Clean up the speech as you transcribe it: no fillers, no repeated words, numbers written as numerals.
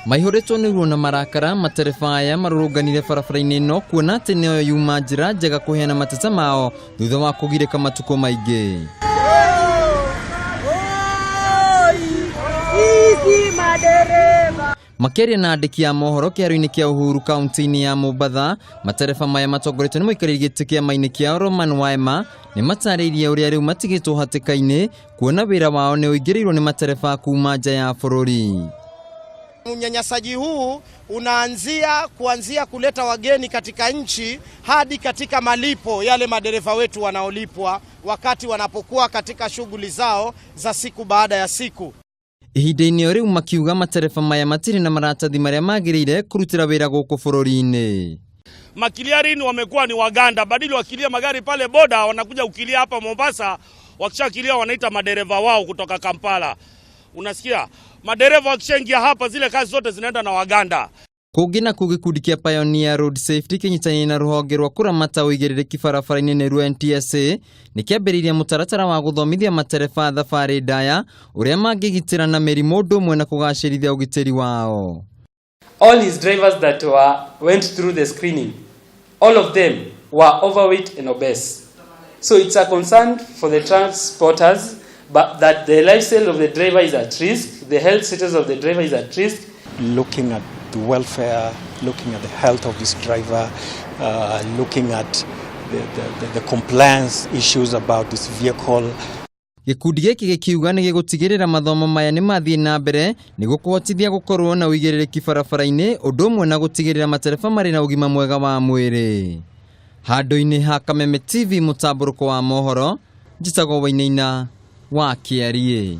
Maihũrĩtwo nĩ ruo na marakara, matereba aya marũrũnganire barabara-inĩ ĩno kuona atĩ nĩyo yuma njĩra njega kũheana mateta mao thutha wa kũgirĩka matukũ maingĩ. Makĩaria na andĩki a mohoro kĩharo-inĩ kĩa Uhuru kaunti-inĩ ya Mombatha, matereba maya matongoretio nĩ mũikarĩri gĩtĩ kĩama-inĩ kĩao Roman Waema nĩ matarĩirie ũrĩa rĩu matigĩtwo hatĩka-inĩ kuona wĩra wao nĩ ũingĩrĩirwo nĩ matereba kuma nja ya bũrũri. Unyanyasaji huu unaanzia kuanzia kuleta wageni katika nchi hadi katika malipo yale madereva wetu wanaolipwa wakati wanapokuwa katika shughuli zao za siku baada ya siku. Ihinda-inĩ o rĩu makiuga matereba maya matirĩ na maratathi marĩa magĩrĩire kũrutĩra wĩra gũkũ bũrũri-inĩ. Makiliarini wamekuwa ni Waganda, badili wakilia magari pale boda, wanakuja ukilia hapa Mombasa, wakishakilia wanaita madereva wao kutoka Kampala. Unasikia, madereva wakishaingia hapa, zile kazi zote zinaenda na Waganda. Kũngĩ nakuo gĩkundi kĩa Pioneer Road Safety kĩnyitanĩire na rũhonge rwa kũramata ũigĩrĩrĩki barabara-inĩ nĩruo NTSA nĩ kĩambĩrĩirie mũtaratara wa gũthomithia matereba thabarĩ ndaya ũrĩa mangĩgitĩra na mĩrimũ ũndũ ũmwe na kũgacĩrithia ũgitĩri wao. All his drivers that went through the screening, all of them were overweight and obese. So it's a concern for the transporters, but that the lifestyle of the driver is at risk, the health status of the driver is at risk. Looking at the welfare, looking at the health of this driver, looking at the compliance issues about this vehicle. Gĩkundi gĩkĩ gĩkiuga nĩ gĩgũtigĩrĩra mathomo maya nĩ mathiĩ na mbere nĩguo kũhotithia gũkorwo na ũigĩrĩrĩki barabara-inĩ ũndũ ũmwe na gũtigĩrĩra matereba marĩ na ũgima mwega wa mwĩrĩ. Handũ-inĩ ha Kameme TV mũtambũrũko wa mohoro, njĩtagwo Wainaina wa Kĩariĩ.